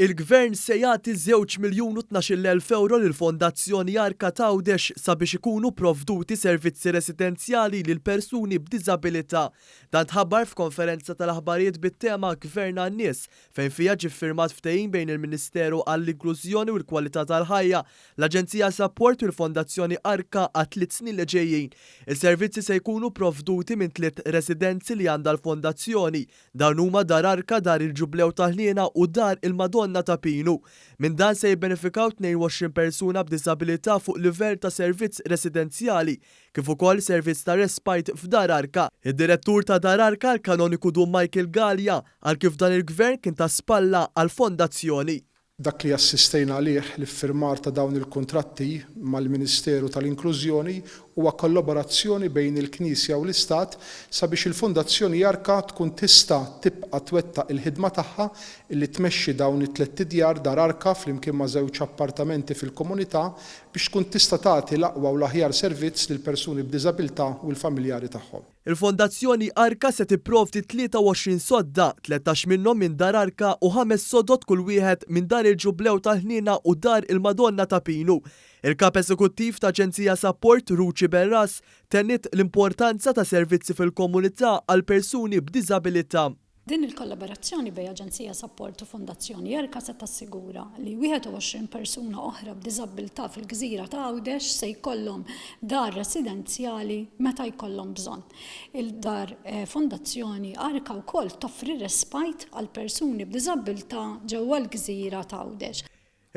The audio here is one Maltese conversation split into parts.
Il-Gvern se jagħti żewġ miljun u 12,000 ewro lill-Fondazzjoni Arka t'Għawdex sabiex ikunu provduti servizzi residenzjali lil persuni b'diżabilità. Dan tħabbar f'konferenza tal-aħbarijiet bit-tema Gvern għan-Nies, fejn fiha ġie ffirmat ftehim bejn il-Ministeru għall-Inklużjoni u l-Kwalità tal-Ħajja, l-Aġenzija Sapport u l-Fondazzjoni Arka għat-tliet snin li ġejjin. Is-servizzi se jkunu provduti minn tliet residenzi li għandha l-Fondazzjoni. Dawn huma Dar Arka, Dar il-Ġublew tal-Ħniena u Dar il-Madonna ta' Pinu. Minn dan se jibbenefikaw 22 persuna b'diżabilità fuq livell ta' servizz residenzjali, kif ukoll servizz ta' respite f'Dar Arka. Id-Direttur ta' Dar Arka, l-Kanoniku Dun Michael Galea, qal kif dan il-Gvern kien ta' spalla għall-Fondazzjoni. Dak li assistejna għalih, l-iffirmar ta' dawn il-kuntratti mal-Ministeru tal-Inklużjoni, huwa kollaborazzjoni bejn il-Knisja u l-Istat sabiex il-Fondazzjoni Arka tkun tista' tibqa' twettaq il-ħidma tagħha illi tmexxi dawn it-tlett idjar Dar Arka flimkien ma' żewġ appartamenti fil-komunità biex tkun tista' tagħti l-aqwa u l-aħjar servizz lill-persuni b'diżabilità u l-familjari tagħhom. Il-Fondazzjoni Arka se tipprovdi 23 sodda, 13 minnhom minn Dar Arka u ħames sodod kull wieħed minn Dar il-Ġublew tal-Ħniena u Dar il-Madonna ta' Pinu. Il-Kap Eżekuttiv ta' Aġenzija Sapport, Ruchi Berras, tenniet l-importanza ta' servizzi fil-komunità għal persuni b'diżabilità. Din il-kollaborazzjoni bejn Aġenzija Sapport u Fondazzjoni Erka se tassigura li 21 persuna oħra b'diżabbiltà fil-gżira ta' Għawdex se jkollhom dar residenzjali meta jkollhom bżonn. Il-dar Fondazzjoni Arka wkoll toffri respite għal persuni b'diżabbiltà ġewwa l-gżira t'Għawdex.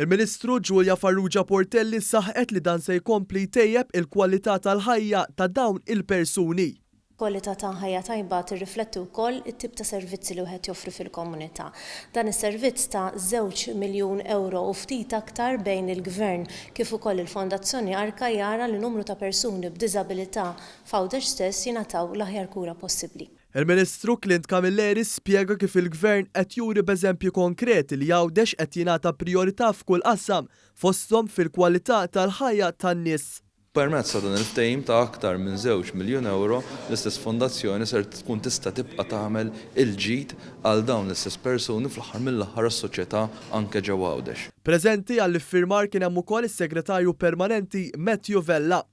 Il-Ministru Julia Farrugia Portelli saħqet li dan se jkompli jtejjeb il-kwalità tal-ħajja ta' dawn il-persuni. Kwalità ta' ħajja tajba tirrifletti wkoll it-tip ta' servizzi li wieħed joffri fil-komunità. Dan is-servizz ta' żewġ miljun ewro u ftit aktar bejn il-Gvern kif ukoll il-Fondazzjoni Arka jara li numru ta' persuni b'diżabilità f'Għawdex stess jingħataw l-aħjar kura possibbli. Il-Ministru Clint Camilleri spjega kif il-Gvern qed juri b'eżempji konkreti li Għawdex qed jingħata prijorità f'kull qasam, fosthom fil-kwalità tal-ħajja tan-nies. Permezz ta' dan il-ftehim ta' aktar minn żewġ miljun ewro, l-istess fondazzjoni ser tkun tista' tibqa' tagħmel il-ġid għal dawn l-istess persuni fl-aħħar mill-aħħar għas-soċjetà anke ġewwa Għawdex. Preżenti għall-iffirmar kien hemm ukoll is-Segretarju Permanenti Matthew Vella.